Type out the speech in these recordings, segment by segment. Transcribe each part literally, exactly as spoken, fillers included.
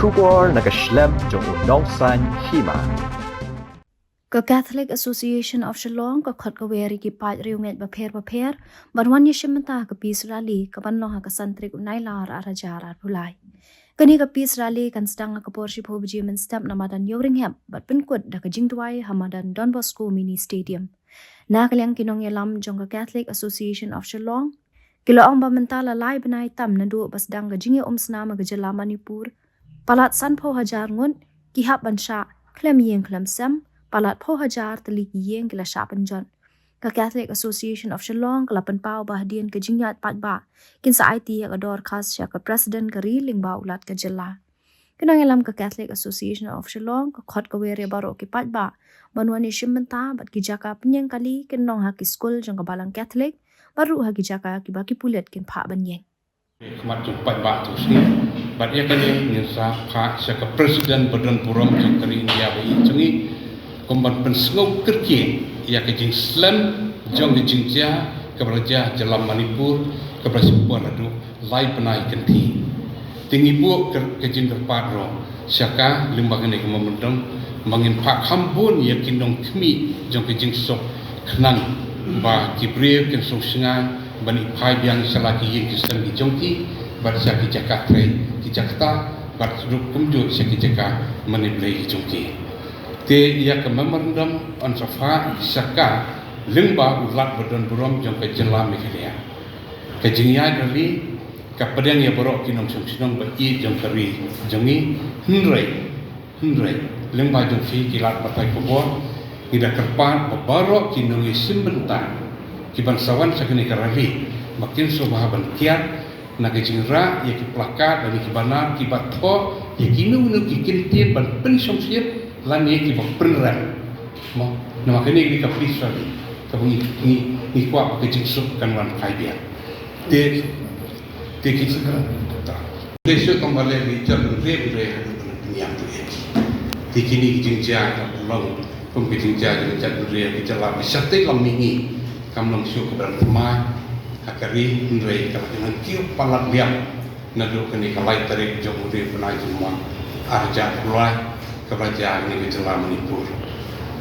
Khubor na ka shlem jong u nongsan hima. Ka Catholic Association of Shillong ka khot ka wer ïa ki paid riewngeit bapher bapher ban wan ïashim bynta ha ka peace rally kaban long ha ka san tarik u Nailar ar hajar arphew lai. Kane ka peace rally kan sdang ha ka por shiphew baje mynstep na madan Ïewrynghep bad pynkut da ka jingduwai ha madan Don Bosco Mini Stadium. Na ka liang ki nongïalam jong ka Catholic Association of Shillong ki la ong ba mynta la lai bnai tam naduh ba sdang ka jingïaumsnam ha ka jylla Manipur, palat sanphew hajar ngut ki hap ban shah khlem ïing khlem sem, palat phew hajar tylli ki ïing ki la shah pynjot. Ka Catholic Association of Shillong ka la pynpaw ba hadien ka jingïaid paidbah kin sa aiti ïa ka dorkhas sha ka President ka ri lyngba u Lat ka jylla. Ki nongïalam ka Catholic Association of Shillong ka khot ka wer ïa baroh ki paidbah ban wan ïashim bynta bad ki jaka pynïeng kali kin long ha ki skul jong ka Balang Catholic bad ruh ha ki jaka kiba ki pulit kin phah ban ïeng. Khmat jong paidbah tu sni bad ïa kane ngin sa phah sha ka President ba don burom jong ka ri India ba ïeit jong ngi kum ban pynsngew kyrkieh ïa ka jingslem jong ka jingjia kaba la jia ha jylla Manipur kaba la shim por haduh lai bnai kynthih. Te ngi buh ka, ka jingkyrpad ruh sha ka lyngba kane ka memorandum ba ngin phah kham bun ïa ki nongkhmih jong ka jingsuk khnang ba ki briew kin sngewsynei ban ïa phai biang sha la ki ïing ki sem ki jong ki bad sha ki jaka trei ki jaka ta bad ruh kumjuh sha ki jaka mane blei ki jong ki. Te ïa ka memorandum yn sa phah sha ka lyngba u Lat ba don burom jong ka jylla Meghalaya. Ka jingïaid rally ka pdiang ïa baroh ki nongshong shnong ba ïeit jong ka ri jong ngi, hynrei hynrei lyngba jong phi ki lad pathai khubor ngi da kyrpad ba baroh ki nongïashim bynta ki ban sa wan sha kane ka rally ba kin sngewbha ban kiar na ka jingrah ïa ki plakat bad ïa ki banner kiba thoh ïa kino kino ki kyntien ban pynshongshit lane kiba pynrem. Mo, namar kane ka dei ka peace rally kaba ngi, ngi, ngi kwah ba ka jingsuk kan wan phai biang. Te, te ki, te shu tang ba leh ri jam re re re pynïap tu. Te kine ki jingjia ka long kum ki jingjia jong jait re ki jylla ba shatei lam mihngi kam long shuh ka ban thymmai ha ka ri hynrei ka la nang kiew palat biang. Naduh kane ka lai tarik jong u bnai jong u ar hajar arphew lai kaba jia ha kane ka jylla Manipur.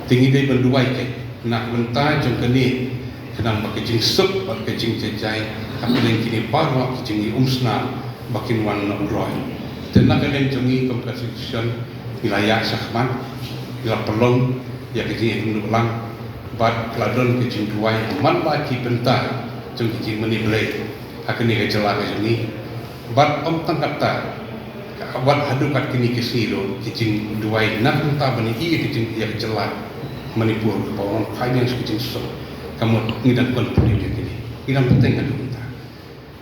Te ngi dei ban duwai keiñ na ka bynta jong kane khnang ba ka jingsuk bad ka jingjahjai hapdeng kine baroh ki jingïaumsnam ba kin wan na u roi. Te na ka liang jong ngi kum ka association ngi la ïaid shakhmat ngi la pynlong ïa ka jingïakynduh lang bad ka la don ka jingduwai man la ki bynta jong ki jingmane blei ha kane ka jylla ka jong ngi. Bad ym tang katta, wat haduh kat kine ki sngi ruh ki jingduwai na ka bynta ban ïa ka jing, ïa ka jylla Manipur kaba wan phai biang sha ka jingsuk. Ka mut ngi dang continue ïa kine, ngi dang bteng haduh mynta.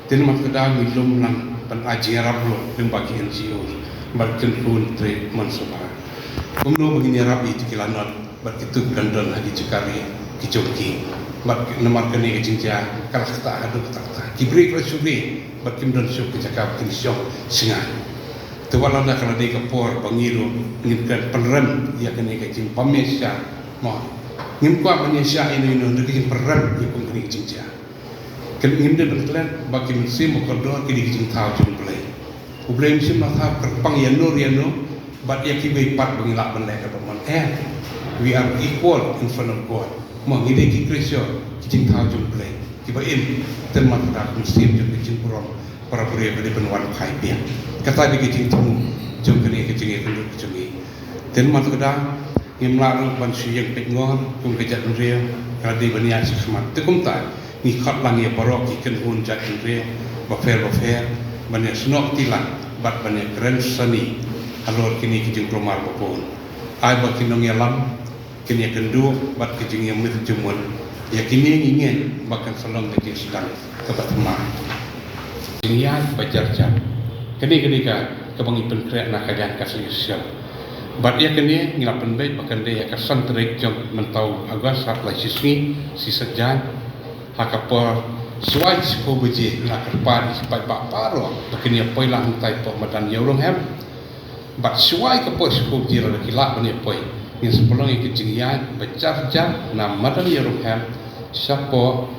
Te namar kata ngi lum lang ban ai jingïarap ruh lyngba ki N G O bad ki khun trei man sngewbha. Kumno ba ngin ïarap ïa ki lanot bad kito ki dang don ha ki jaka ri ki jong ki. Bad namar kane ka jingjia ka la ktah haduh katta katta. Ki briew ki la shu ri bad kim don shuh ka jaka ba kin shong shngaiñ. Te wat lada ka la dei ka por ba ngi ruh ngin kren pynrem ïa kane ka jingbym ïashah. Mo, ngim kwah ban ïashah ïano ïano da ka jingpynrem ïa kum kane ka jingjia. Kane ngim dei ban klet ba ki mynsiem ba kordor ki dei ki jingthaw jong U Blei. U Blei um shym la thaw kyrpang ïano ïano bad ïa kiwei pat ba ngi lah ban leh kaba mon. Eh, we are equal in front of God. Mo, ngi dei ki Khristan, ki jingthaw jong U Blei kiba im. Te namar kata ka mynsiem jong ka jingburom para briew ka dei ban wan phai biang. Kata dei ka jingthmu jong kane ka jingïakynduh jong ngi. Te namar kata ngim lah ruh ban shu ïeng peit ngor kum ka jaitbynriew, ka la dei ban ïaid shakhmat. Te kumta ngi khot lang ïa baroh ki kynhun jaitbynriew bapher bapher ban ïasnoh kti lang bad ban ïakren sani halor kine ki jingkulmar ba bun. Ai ba ki nongïalam kin ïakynduh bad ki jingïamir jingmut ïa kine ngi ngeit ba kan sa long ka jingsdang kaba thymmai. Jingïaid ba jar jar. Kane ka dei ka, kaba ngi pynkhreh na ka liang ka shisha. Bad ïa kane ngi la pynbeit ba kan dei ha ka san tarik jong mynta u August, ha ka lai shisngi, shi saitjaiñ, ha ka por shuwa shiphew baje, ngi la kyrpad ïa ki paidbah baroh ba kin ïa poi lang hangtai hapoh madan Ïewrynghep. Bad shuwa ka por shiphew baje lada ki lah ban ïa poi, ngin sa pynlong ïa ka jingïaid ba jar jar na madan Ïewrynghep shapoh,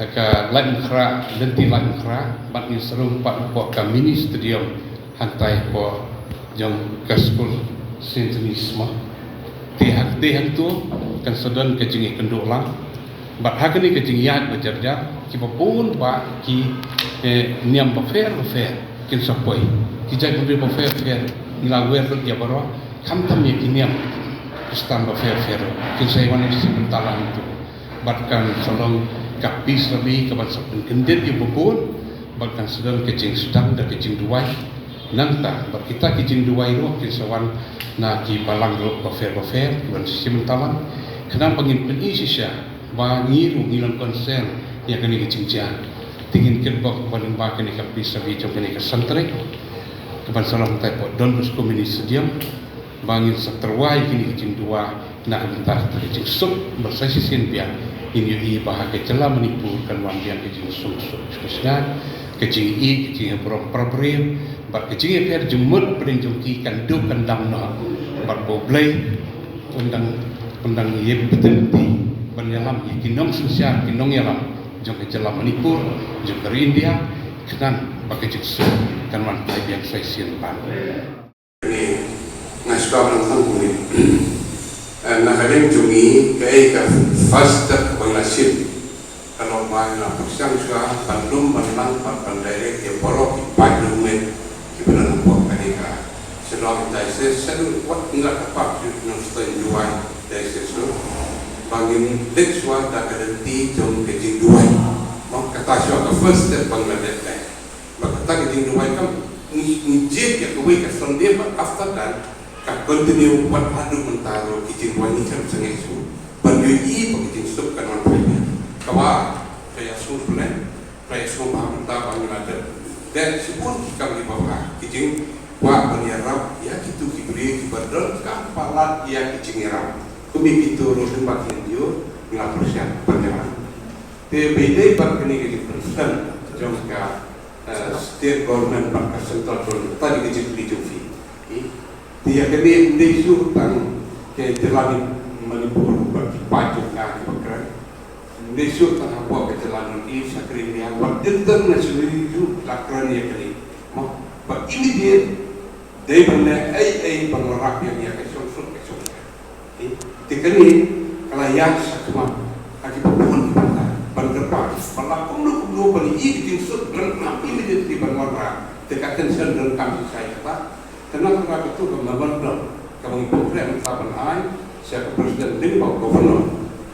eh, ka Laitumkhrah, lynti Laitumkhrah, bad ngin sa rung pat hapoh ka mini stadium hangtai hapoh jong ka skul Saint Anthony's mo. Te ha kata hangto kan sa don ka jingïakynduh lang. Bad ha kane ka jingïaid ba jar jar, kiba bun bah ki, eh, niam bapher bapher kin sa poi. Ki jait bynriew bapher bapher, ngi la wer lut ïa baroh, khamtam ïa ki niam Khristan bapher bapher ruh kin sa ïa wan ïa ka shnong Saint Anthony hangto. Bad kan sa long ka peace rally kaban sa pynkyndit ïa u ba bun, bad kan sa don ka jingsdang da ka jingduwai. Nangta bad kita ki jingduwai ruh kin sa wan na ki balang ruh bapher bapher kiban sa shim bynta lang. Khnang ba ngin pyni shisha ba ngi ruh ngi long concern ïa kane ka jingjia. Te ngin kitbok ba lyngba kane ka peace rally jong kane ka san tarik, kaban sa long hangtai hapoh Don Bosco Mini Stadium, ba ngin sa tyrwa ïa kine ki jingduwai na ka bynta ka jingsuk, bad sa shisien biang ngin ïohi ba ha ka jylla Manipur kan wan biang ka jingsuk suk suk suk, ka jingïeit, ka jingïaburom para briew, bad ka jingïapher jingmut pdeng jong ki kan duh kan dam noh. Bad ba U Blei un dang, un dang ïa bteng ti ban ïalam ïa ki nongsynshar ki nongïalam jong ka jylla Manipur, jong ka ri India, khnang ba ka jingsuk kan wan phai biang sa shisien pat. Nga sngewbha ban ong kumne. Eh, na ka liang jong ngi, kaei ka first step ba ngi la shim, ka long ba ngi la pyrshang shuwa ban lum ban lang ban, ban direct ïa baroh ki paid nongmih kiba don hapoh kane ka Shillong Diocese, shaduh wat ngi la kyrpad sha ki nongshong Jowai Diocese ruh ba ngin leit shuwa da ka lynti jong ka jingduwai. Mo, kata shuwa ka first step ba ngi la leit. Bad kata ka jingduwai kam, ngi, ngi jied ïa kawei ka Sunday, bad after that ka continue wat haduh mynta ruh ki jingduwai ngi shem sangeh shuh ban ïohi ba ka jingsuk kan wan phai biang. Kaba ka ïa sngewpynlong, ka ïa sngewbha mynta ba ngi la dep dei shibun ki kam kiba bha, ki jingkwah ban ïarap ïa kito ki briew kiba donkam palat ïa ki jingïarap. Kum ïa kito ruh lyngba ki N G O ngi la pyrshang ban ïarap. Te ba ïadei bad kane ka jingpynslem jong ka, eh, state government bad ka central government, ta dei ka jingkylli jong phi. Te ïa kane ym dei shuh tang ka jylla Manipur bad ki paid jong ka kiba kren. Ym dei shuh tang hapoh ka jylla North East, ha ka ri India bad internationally ruh la kren ïa kane. Mo, ba immediate dei ban leh ei ei ban wanrah biang ïa ka shongsuk ka shongshit. Te kane ka la ïaid shakhmat ha kiba bun ki bynta ban kyrpad ba la kumno kumno ban ïohi ka jingsuk, donkam immediately ban wanrah. Te ka tension donkam shisha ïa kata. Te na kata ka tu ka memorandum kaba ngi pynkhreh mynta ban ai sha ka President lyngba u Governor,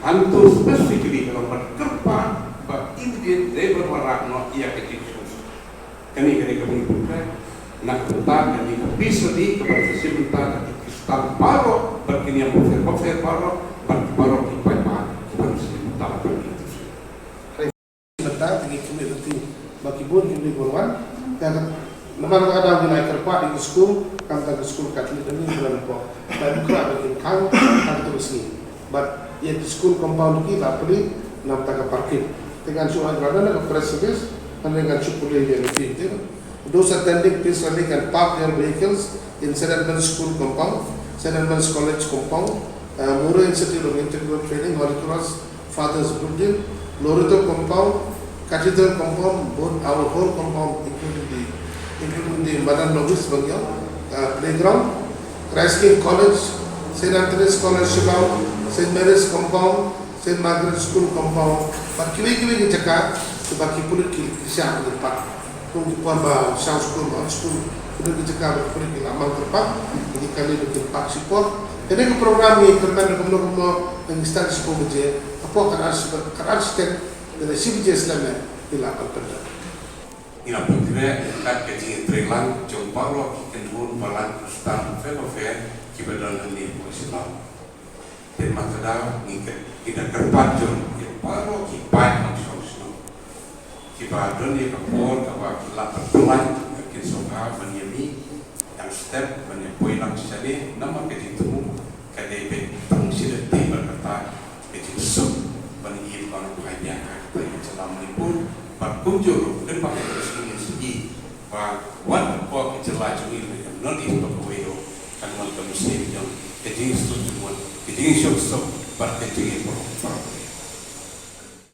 hangto specifically ka long ban kyrpad ba immediate dei ban wanrah noh ïa ka jingsuk. Kane ka dei kaba ngi pynkhreh na ka bynta kane ka peace rally kaba ngi sa shim bynta da ki Khristan baroh bad ki niam bapher bapher baroh bad ki baroh ki paidbah kiba ngi sa shim bynta bad ki. Bynta te ngi khmih lynti ba ki bun ki briew kin wan. Te namar kata ka daw ngi la kyrpad ïa ki skul, khamtam ki skul Katholik, ngi la pynpaw ba ym khreh ba kin khang ha kato ka sngi. Bad ïa ki school compound ki la plie na bynta ka parking. Te ngan shu ai ba na ka press release, hynrei ngan shu pule ïa ka phi te. Those attending, please kindly can park their vehicles in Saint Edmund's School compound, Saint Edmund's College compound, uh, Murray Institute of Integral Training, Holy Cross Fathers Building, Loreto compound, Cathedral compound, both our whole compound, including the, including the Madan Novice Bengal, uh, playground, Christ King College, Saint Anthony's College Shillong, Saint Mary's compound, Saint Margaret School compound, bad kiwei kiwei ki jaka kiba ki pulit ki, ki shah ban pat. Kum ki por ba shaw skul, ba ot skul, kiwei ki jaka ba ki pulit ki la mang kyrpang, ki kali ba kin pat shipor. Kane ka program ngi kyrmen kumno kumno, ngi start shipor baje, hapoh ka ar, ka ar shitet, da shi baje slem ngi la pynpyndonkam. Ngi la pynkhreh ïa ka jingïatreilang jong baroh ki kynhun balang Khristan bapher bapher kiba don hangne hapoh Shillong. Te mynta ka daw ngi kyrpad jur ïa baroh ki paid nongshong shnong kiba don ïa ka por kaba ki lah ban pynlait, kin sngewbha ban ïa mih dang step ban ïa poi lang shane, namar ka jingthmu ka dei ban pynshit lynti bad kata ka jingsuk ban ïa ïoh ban phai biang ha ka jylla Manipur. Bad kumjuh ruh, kynmaw ba ka jingïasngewsih ba wat hapoh ka jylla jong ngi, ka North East ba kawei ruh kan wan ka mynsiem jong ka jingsuk jingmut, ka jingsuk suk bad ka jingïaburom.